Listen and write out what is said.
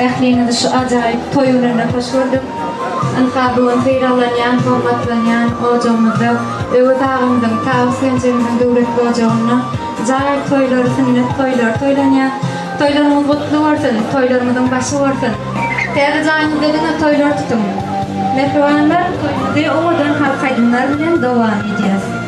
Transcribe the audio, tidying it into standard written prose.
Ähliňizi şu ajaýyp toý gününde hoş gördük. Ynha, bu gün sylaglanýan, hormatlanýan ojagymyzda Öwez agamyzyň, Tawus genjemiziň döwletli ojagynda jaý toýlary, sünnet toýlary toýlanýar. Toýlaryňyz gutly bolsun, toýlaryňyzyň başy bolsun! Täze jaýyňyzda diňe toýlar tutuň! Mähribanlar, toýumyzy owadan halk aýdymlar bilen dowam edýäs.